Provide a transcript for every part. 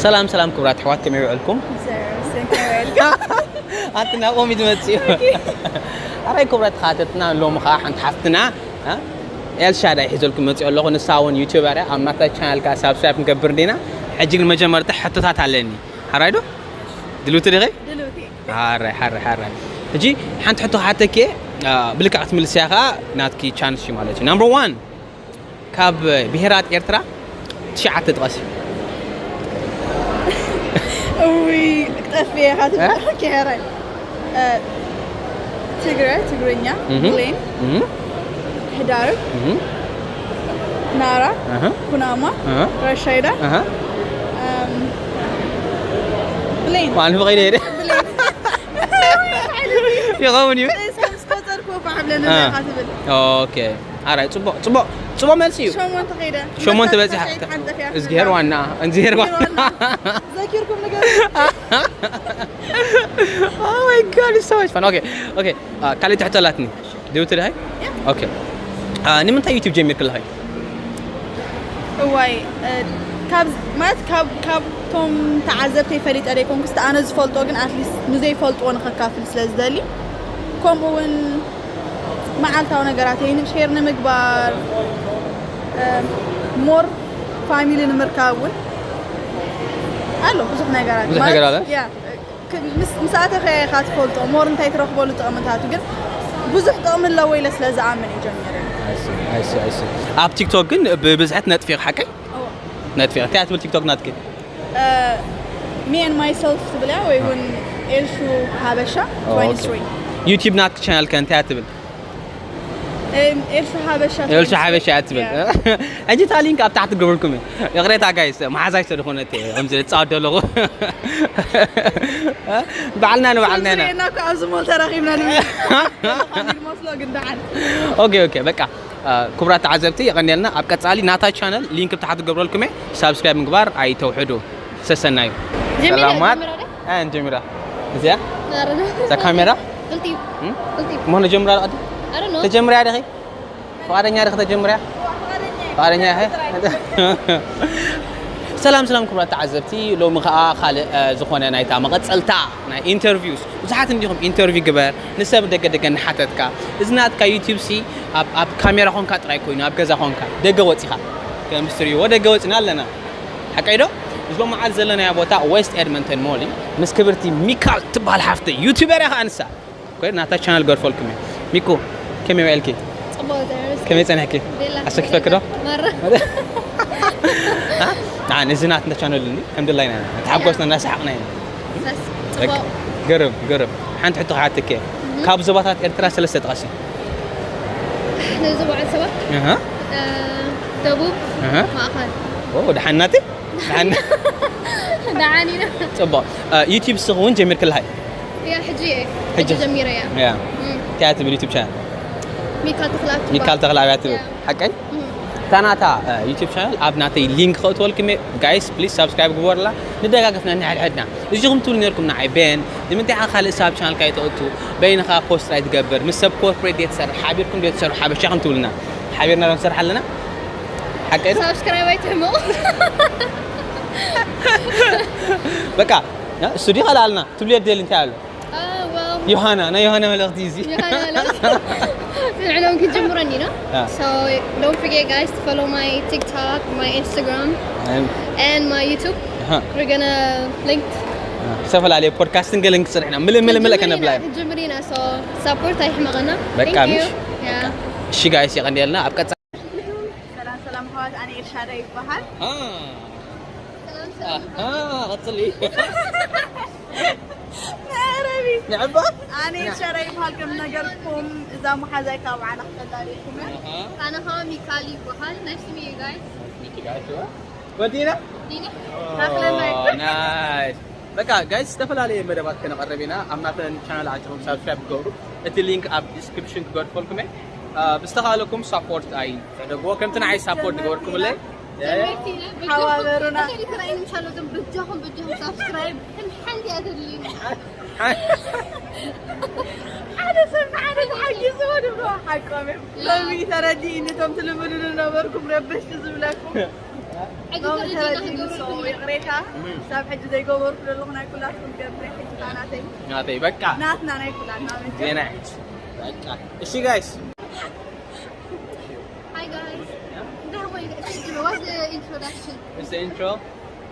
ሰላም ሰላም ክቡራት ኣሕዋት፣ ከመይ ውዕልኩም? ኣንቲ ናብኦም እዩ ዝመጽእ እዩ። ኣራይ ክቡራት ተኸታተልትና፣ ሎሚ ኸዓ ሓንቲ ሓፍትና፣ እ፣ ኤልሻዳይ ሒዘልኩም መጽእ ኣለኹ። ንሳ እውን ዩቲዩበር እያ። ኣብ ናታ ቻናል ከኣ ሳብስክራይብ ክንገብር እንዲና። ሕጂ ግን መጀመርታ ሕቶታት ኣለኒ። ሓራይ ዶ? ድልውቲ ዲኺ? ድልውቲ። ሓራይ፣ ሓራይ፣ ሓራይ። ሕጂ ሓንቲ ሕቶ ክሓተኪ እየ፣ እ፣ ብልክዕ ክትምልስያ ከኣ ናትኪ ቻንስ እዩ ማለት እዩ። ናምበር ዋን፣ ካብ ብሄራት ኤርትራ ትሽዓተ ጥቀሲ። እውይ፣ ክጠፍእ እየ፣ ካትብል። እ? ኦኬ፣ ሄራይ። እ፣ ትግረ፣ ትግርኛ፣ እህ። ብሌን፣ እህ። ሕዳርብ፣ እህ። ናራ፣ እህ። ኩናማ፣ እህ። ራሻይዳ፣ እህ። እም፣ ብሌን። ማን ብኸይደ ሄደ? ብሌን። ይኸውን እዩ። እስከ ምስ ቆጸርኩ እኮ ሓብለኒ እ። ኢኻ ትብል። ኦኬ። ኣራይ፣ ጽቡቕ፣ ጽቡቕ፣ ጽቡቕ መልሲ እዩ። ሸሞንተ ከይደ። ሸሞንተ በጺሓ። ሓንቲ እያ። እዝግሄር ዋና፣ እዝግሄር ዋና። እዝግሄር ዋና። ዘኪርኩም ንገሩ። Oh my God, it's so much fun. ኦኬ፣ ኦኬ። አ፣ ካልእ ትሕቶ ኣላትኒ። ድውቲ ድሃይ? ያ። ኦኬ። አ፣ ንምንታይ ዩቲዩብ ጀሚርክለኸይ? እዋይ፣ እ፣ ካብ፣ ማለት ካብ፣ ካብቶም ተዓዘብተይ ፈሊጠ ደይኮንኩስ፣ ኣነ ዝፈልጦ ግን ኣትሊስት ንዘይፈልጥዎ ንኸካፍል ስለ ዝደሊ፣ ከምኡ እውን መዓልታዊ ነገራተይ ሼር ንምግባር፣ እ፣ ሞር ፋሚሊ ንምርካብ እውን ኣሎ ብዙሕ ነገራት። ብዙሕ ማለት፣ ነገር ኣለ? ያ፣ ክ-፣ ምስ፣ ምስ ኣተኸ ኢኻ ትፈልጦ ሞር እንታይ ትረኽበሉ ጥቕምታቱ፣ ግን ብዙሕ ጥቕሚ ኣለዎ ኢለ ስለ ዝኣምን እዩ ጀሚረ። I see, I see, I see። ኣብ ቲክቶክ ግን ብብዝሒ ትነጥፊ ኢኺ፣ ሓቀይ? እዎ። ነጥፊ ኢኺ። እንታይ ትብል ቲክቶክ ናትኪ? እ፣ me and myself ትብል እያ፣ ወይ እውን ኤልሹ ሓበሻ ኦ፣ ትዌንቲ ትሪ። ኦኬ። ዩቲዩብ ናትኪ ቻናል ከ እንታይ ትብል? እም፣ ኤልሹ ሓበሻ ኤልሹ ሓበሻ እያ ትብል። ያ። ሕጂ እታ ሊንክ ኣብ ታሕቲ ክገብረልኩም እየ። ይቕሬታ ጋይስ፣ መሓዛይ ስለ ዝኾነት እየ ከምዚ ዝጻወት ዘለኹ። ባዕልና ንባዕልና ኢና። ሱስ ርኤና እኮ ኣብዚ ሞል ተራኺብና ንብል። ይመስሎ ግን ደሓን። ኦኬ፣ ኦኬ፣ በቃ፣ አ፣ ክቡራት ተዓዘብቲ፣ የቐንየልና። ኣብ ቀጻሊ ናታ ቻነል ሊንክ ኣብ ታሕቲ ክገብረልኩም እየ። ሳብስክራይብ ምግባር ኣይተውሕዱ። ሰሰናዩ። ጀሚራ፣ ሰላማት። ጀሚራ ዶ? አ፣ እንጀሚራ። እዚኣ? ኧረ ነው። እዛ ካሜራ? ቅልጢፍ። እም? ቅልጢፍ። መሆነ ጀምራ ቀዲ? ኧረ ነው። ተጀምሪያ ዲኺ? ፍቓደኛ ዲኺ ተጀምሪያ? ፍቓደኛ ኢኺ? ሰላም፣ ሰላም ክቡራት ተዓዘብቲ፣ ሎሚ ኸኣ ካልእ፣ እ፣ ዝኾነ ናይታ መቐጸልታ ናይ ኢንተርቪውስ፣ ብዙሓት እንዲኹም ኢንተርቪው ግበር፣ ንሰብ ደገ ደገ እናሓተትካ፣ እዚ ናትካ ዩቲዩብ ሲ ኣብ፣ ኣብ ካሜራ ኾንካ ጥራይ ኮይኑ፣ ኣብ ገዛ ኾንካ፣ ደገ ወጺኻ፣ ከም እትርእይዎ ደገ ወጺና ኣለና። ሓቀይ ዶ? እዚ ሎመዓልቲ ዘለናዮ ቦታ ዌስት ኤድመንተን ሞል እዩ። ምስ ክብርቲ ሚካል ትበሃል ሓፍተይ፣ ዩቲዩበር እያ ኸኣ ንሳ። ኮይና ናታ ቻነል ገርፈልኩም እየ። ሚኩ፣ ከመይ ውዒልኪ? ጽቡቕ፣ እግዚኣብሔር ይመስገን። ከመይ ጸኒሕኪ? ቤላ። ኣሰኪፈኪ ዶ? ማራ። አ? አ፣ ነዚ ናትና ቻነል እንዲ፣ ከም ድላይና፣ ተሓጎስና፣ እናሰሓቕና ኢና። በስ፣ በቃ፣ ጽቡቕ። ገርም፣ ገርም። ሓንቲ ሕቶ ክሓተኪ እየ። እህ። ካብ ዞባታት ኤርትራ ሰለስተ ጥቀሲ። ነዚ በዓል ሰባት? ኣሃ። እ፣ ደቡብ፣ ኣሃ። ማእኸል። ኦ፣ ደሓን ናቲ? ደሓን። ደሓን ኢና። ጽቡቕ። እ፣ ዩቲዩብ ስኽ እውን ጀሚርክልሃይ? ያ፣ ሕጂ እየ። ሕጂ? ሕጂ ጀሚረ እያ። ያ። እም። እንታይ እያ ትብል ዩቲዩብ ቻናል? ሚካል ተኽለኣብ ትበሃል። ሚካል ተኽለኣብ እያ ትብል። ያ። ሓቀይ? እም። እታ ናታ፣ እ፣ ዩቲዩብ ቻናል ኣብ ናተይ ሊንክ ከእትወልኩም እየ። ጋይስ፣ ፕሊዝ ሳብስክራይብ ግበሩላ። ንደጋገፍና ንሓድሕድና። እዚኹም ትብሉ ነርኩም ንዓይ፣ ቤን፣ ንምንታይ ኢኻ ካልእ ሰብ ኣብ ቻናልካ ኣይተእቱ? በይንኻ ፖስት ኣይትገብር? ምስ ሰብ ኮርፖሬት ድየ ትሰርሕ? ሓቢርኩም ድየ ትሰርሑ? ሓበሻ ከም ትብሉና። ሓቢርና ዶ ንሰርሕ ኣለና? ሓቀይ ዶ? ሳብስክራይብ ኣይትሕመቑ። በቃ፣ ያ፣ ስቱዲዮ ኸልኣልና። ትብልዮ ደሊ እንታይ ኣሎ? አ፣ ዋው። ዮሃና፣ ናይ ዮሃና መልእኽቲ እዩ እዚ። ዮሃና መልእኽቲ። ንዕሎም ክንጅምሮ እንዲና። አ። So, don't forget, guys, to follow my TikTok, my Instagram, And and my YouTube. ኣሃ። We're gonna link. አ፣ ዝተፈላለየ ፖድካስትን ገለን ክሰርሕና። ምልእ፣ ምልእ፣ ምልእ ክንጅምር ከነብላ ኢና፣ ኢና። ክንጅምር ኢና። So, support ኣይሕመቐና። በቃ፣ Thank you. ምሽ? ያ። በቃ። እሺ፣ ጋይስ፣ የቐንየልና። ኣብ ቀጻሊ ሰላም፣ ሰላም፣ ኣሕዋት፣ ኣነ ኤልሻዳይ ይበሃል። አ። ሰላም፣ ሰላም። ኣሃ፣ ቀጽሊ። መዕረቢ። ንዕባ? ኣነ ኤልሻዳይ ይበሃል፣ ከም ነገርኩም፣ እዛ መሓዛይ ካብ ዓና ክተላልየኩም እያ። ኣሃ። ኣነ ኸኣ ሚካል ይበሃል። Nice to meet you guys። Meet you guys, you are? ወዲና? ዲና? ኣኽለና። ኦ፣ ናይስ። በቃ፣ ጋይስ፣ ዝተፈላለየ መደባት ከነቐርብ ኢና። ኣብ ናተን ቻናል ኣቲኹም ሳብስክራይብ ክገብሩ፣ እቲ ሊንክ ኣብ ዲስክሪፕሽን ክገድፈልኩም እየ። አ፣ ብዝተኻእለኩም ሳፖርት ኣይተደግዎ፣ ከምቲ ንዓይ ሳፖርት ዝገበርኩምለይ። ጀመርቲ ኢና፣ በጃኹም ሓዋበሩና። ተኸታተሊ ተራእዩኒ ምሻሎ፣ ግን በጃኹም፣ በጃኹም ሳብስክራይብ ከም ሓንቲ እያ ተድልዩኒ። ሓደ ሰብ ንሓደ ተሓጊዝዎ ድብሎ ሓቆም እዮም። ያ። ሎሚ ተረዲእኒ፣ እቶም ትልምኑ ዝነበርኩም ረበሽቲ ዝብለኩም። ሎሚ ተረዲእኒ፣ so ይቕሬታ። ክሳብ ሕጂ ዘይገበርኩ ዘለኹ ናይ ኩላትኩም ገብረ፣ ሕጂ ናተይ። ናተይ በቃ። ናትና ናይ ኩላትና። ዜና ሕጂ በቃ። እሺ ጋይስ። Hi guys. What's the introduction? It's the intro.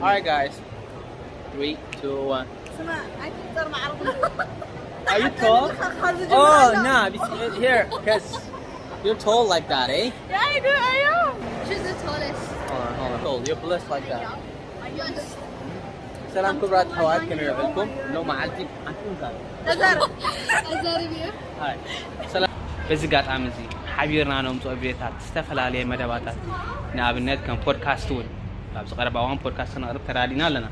Alright guys. Three, two, one. ስማ፣ ኣይትፍጠር ማዕረኹም። Are you tall? Oh, nah, here, because you're tall like that, eh? Yeah, I do, I am. She's the tallest. Hold on, hold on, hold on. You're blessed like that. Yes. ሰላም ክብራት ኣሕዋት፣ ከመይ ውዒልኩም? ሎ መዓልቲ ሓንቲ ምሳሌ። ተዛረብ። ተዛረብ እዩ። ሃይ። ሰላም። በዚ ኣጋጣሚ እዚ ሓቢርና ነምፅኦ ቪዲዮታት ዝተፈላለየ መደባታት፣ ንኣብነት ከም ፖድካስት እውን ኣብዚ ቀረባ እዋን ፖድካስት ከነቕርብ ተራዲና ኣለና።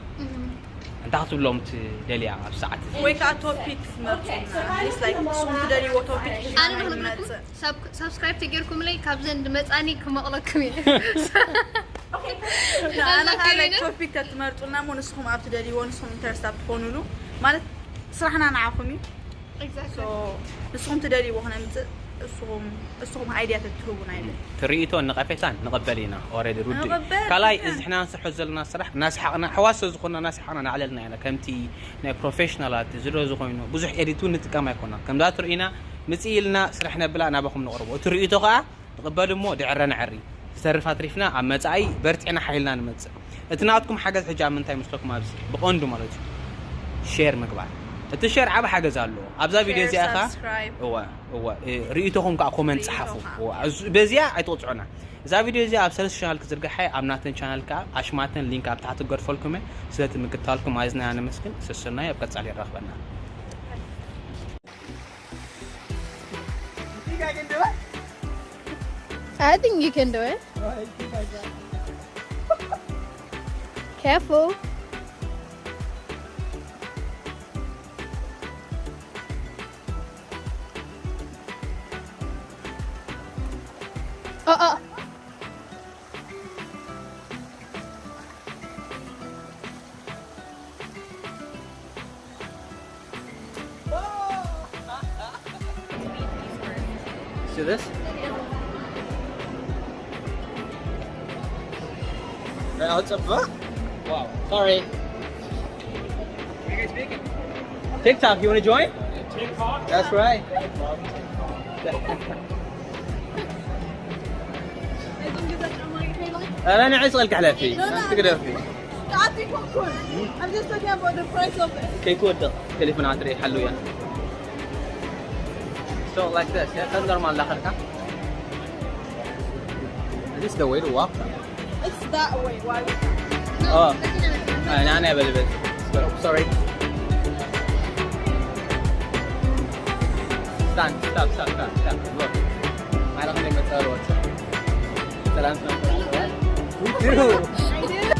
እንታይ ክትብሎም ትደልያ ኣብ ሰዓት እዚ? ወይ ከዓ ቶፒክ ክትመርፁና፣ like ንስኹም ትደልይዎ ቶፒክ ሒዝና ኣነ ንመፅእ። ሳብስክራይብ ተጌርኩምለይ ካብዘን ዝመፃኒ ክመቕለኩም እየ። ኣና ካለይ ቶፒክ ተትመርፁና እሞ ንስኹም ኣብ ትደልይዎ፣ ንስኹም ኢንተረስት ኣብ ትኾኑሉ፣ ማለት ስራሕና ንዓኹም እዩ። So ንስኹም ትደልይዎ ክነምፅእ፣ እስኹም እስኹም ኣይድያ ተትህቡና ኢለ። ትርኢቶን ነቐፌታን ንቐበል ኢና። ኦረዲ ርዱ እዩ። ንቐበል፣ ካልኣይ ንቐበል። እዚ ሕና ንሰርሖ ዘለና ስራሕ እናስሓቕና፣ ኣሕዋት ስለ ዝኾንና እናስሓቕና እናዕለልና ኢና። ከምቲ ናይ ፕሮፌሽናላት ዝዶ ዝኾይኑ ብዙሕ ኤዲት እውን ንጥቀም ኣይኮና። ከምዛ ትርእዩና ምፅእ ኢልና ስራሕ ነብላ ናባኹም ንቕርቦ። እቲ ርእይቶ ከዓ ንቕበል እሞ ድዕረ ነዕሪ። ዝተርፍ ኣትሪፍና ኣብ መጻኢ በርቲዕና ሓይልና ንመጽእ። እቲ ናትኩም ሓገዝ ሕጂ ኣብ ምንታይ መስለኩም? ኣብዚ ብቐንዱ ማለት እዩ ሼር ምግባር። እቲ ሼር ዓቢ ሓገዝ ኣለዎ። ኣብዛ ቪድዮ ሼር፣ እዚኣ ኸኣ ሳብስክራይብ። እወ፣ እወ፣ እ፣ ርእይቶኹም ከኣ ኮመንት ርእይቶ ጸሓፉ። ከኣ። እወ፣ ኣዝ-፣ በዚኣ ኣይትቕጽዑና። እዛ ቪድዮ እዚኣ ኣብ ሰለስተ ቻናል ክዝርግሓ እየ። ኣብ ናተን ቻናል ከኣ ኣሽማተን ሊንክ ኣብ ታሕቲ ክገድፈልኩም እየ። ስለቲ ምክታልኩም ኣዝና ነመስግን። ሰሰናዩ ኣብ ቀጻሊ የራኽበና። I think you can do it. Careful. Oh, oh. See this? Wow, sorry. What are you guys making? TikTok, you wanna join? TikTok? That's right. لا، لا، نعيش غير كحلة فيه. لا، لا. تقدر فيه. تعطي كوكون. I'm just talking about the price of it. كي كود تليفونات ريح حلو يا. So like this, yeah, كان نورمال لاخر كان. This is the way to walk. It's that way. Why we can't? Oh. أنا، أنا أبل، أبل. Sorry. Stand, stop, stop, stop, stop. Look. I don't think it's our water. سلام، سلام، سلام. We do.